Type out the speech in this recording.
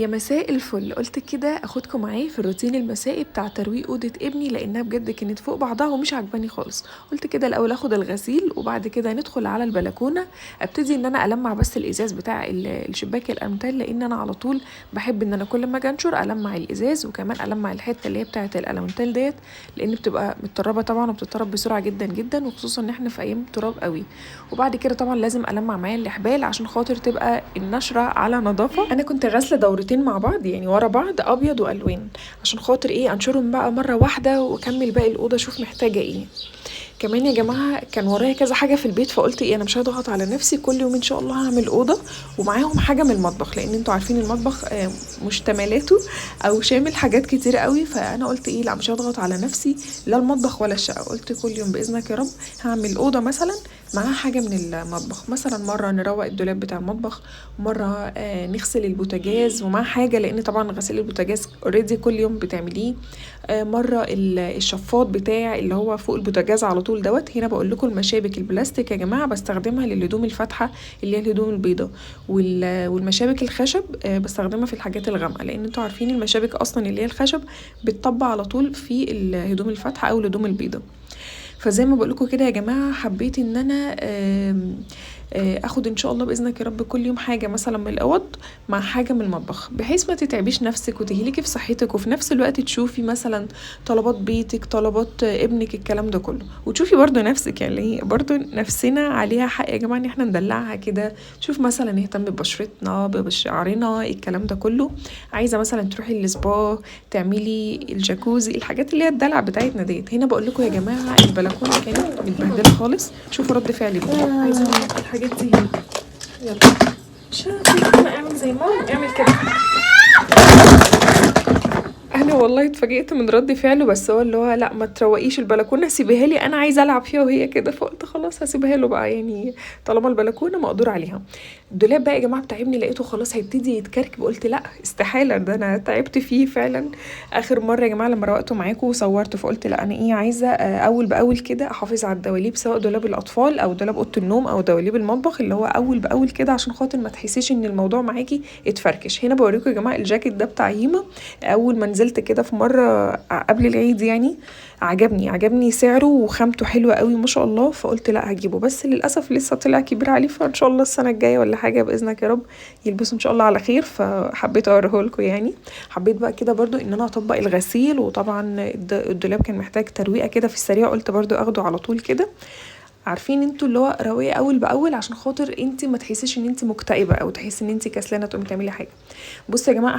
يا مساء الفل. قلت كده اخدكم معايا في الروتين المسائي بتاع ترويق اوضة ابني، لانها بجد كانت فوق بعضها ومش عجباني خالص. قلت كده الاول اخد الغسيل وبعد كده ندخل على البلكونه، ابتدي ان انا المع بس الازاز بتاع الشباك الامتال، لان انا على طول بحب ان انا كل ما اجي انشر المع الازاز، وكمان المع الحتة اللي هي بتاعه الالمتال ديت، لان بتبقى متطربه طبعا وبتتطرب بسرعة جدا جدا، وخصوصا ان احنا في ايام تراب قوي. وبعد كده طبعا لازم المع معايا الحبال عشان خاطر تبقى النشرة على نظافة. انا كنت غاسله دورتين مع بعض يعني ورا بعض، ابيض والوان، عشان خاطر ايه انشرهم بقى مرة واحدة واكمل باقي الاوضة اشوف محتاجه ايه. كمان يا جماعة كان ورايا كذا حاجة في البيت، فقلت ايه انا مش هضغط على نفسي، كل يوم ان شاء الله هعمل اوضة ومعاهم حاجة من المطبخ، لان انتوا عارفين المطبخ مشتملاته او شامل حاجات كتير قوي. فانا قلت ايه لا مش هضغط على نفسي لا المطبخ ولا الشقة، قلت كل يوم باذنك يا رب هعمل اوضة مثلا معاها حاجة من المطبخ، مثلا مرة نروق الدولاب بتاع المطبخ، مرة نغسل البوتاجاز ومع حاجة، لان طبعا غسيل البوتاجاز already كل يوم بتعمليه، مرة الشفاط بتاع اللي هو فوق البوتاجاز على طول دوت. هنا بقول لكم المشابك البلاستيك يا جماعة بستخدمها للهدوم الفاتحة اللي هي الهدوم البيضاء، والمشابك الخشب بستخدمها في الحاجات الغامقه، لان انتوا عارفين المشابك اصلا اللي هي الخشب بتطبق على طول في الهدوم الفاتحة او الهدوم البيضاء. فزي ما بقول لكم كده يا جماعة حبيت ان انا اخد ان شاء الله باذنك يا رب كل يوم حاجة مثلا من الاوض مع حاجة من المطبخ، بحيث ما تتعبيش نفسك وتهلكي في صحتك، وفي نفس الوقت تشوفي مثلا طلبات بيتك، طلبات ابنك، الكلام ده كله، وتشوفي برضو نفسك. يعني برضو نفسنا عليها حق يا جماعة ان احنا ندلعها كده، نشوف مثلا نهتم ببشرتنا بشعرنا الكلام ده كله. عايزه مثلا تروحي السبا، تعملي الجاكوزي، الحاجات اللي هي الدلع بتاعتنا ديت. هنا بقول لكم يا جماعة البلكونه كانت متبهدله خالص، شوفوا رد فعلي. عايزه الحاجات دي هنا، يلا شوفي انا اعمل زي ماما، اعمل كده. انا والله اتفاجئت من رد فعله، بس هو اللي هو لا ما تروقيش البلكونه سيبيها لي انا عايزه العب فيها وهي كده، فقلت خلاص هسيبها له بقى، يعني طالما البلكونه مقدور عليها. الدولاب بقى يا جماعة بتاع ابني لقيته خلاص هيبتدي يتكركب، قلت لا استحالة، ده انا تعبت فيه فعلا اخر مرة يا جماعة لما روقته معاكم وصورته، فقلت لا انا ايه عايزه اول باول كده احافظ على الدواليب، سواء دولاب الاطفال او دولاب اوضة النوم او دواليب المطبخ، اللي هو اول باول كده عشان خاطر ما تحسيش ان الموضوع معاكي اتفركش. هنا بوريكم يا جماعة الجاكيت ده بتاع هيما، اول ما نزلت كده في مرة قبل العيد يعني عجبني سعره وخامته حلوة قوي ما شاء الله، فقلت لا هجيبه، بس للاسف لسه طلع كبير عليه، فان شاء الله السنة الجاية ولا حاجة باذنك يا رب يلبسه ان شاء الله على خير. فحبيت اوريه لكم يعني. حبيت بقى كده برضو ان انا اطبق الغسيل، وطبعا الدولاب كان محتاج ترويقه كده في السريع، قلت برضو اخده على طول كده. عارفين انتوا اللي هو روية اول باول عشان خاطر انت ما تحسيش ان انت مكتئبه او تحسي ان انت كسلانه تقومي تعملي حاجة. بصوا يا جماعة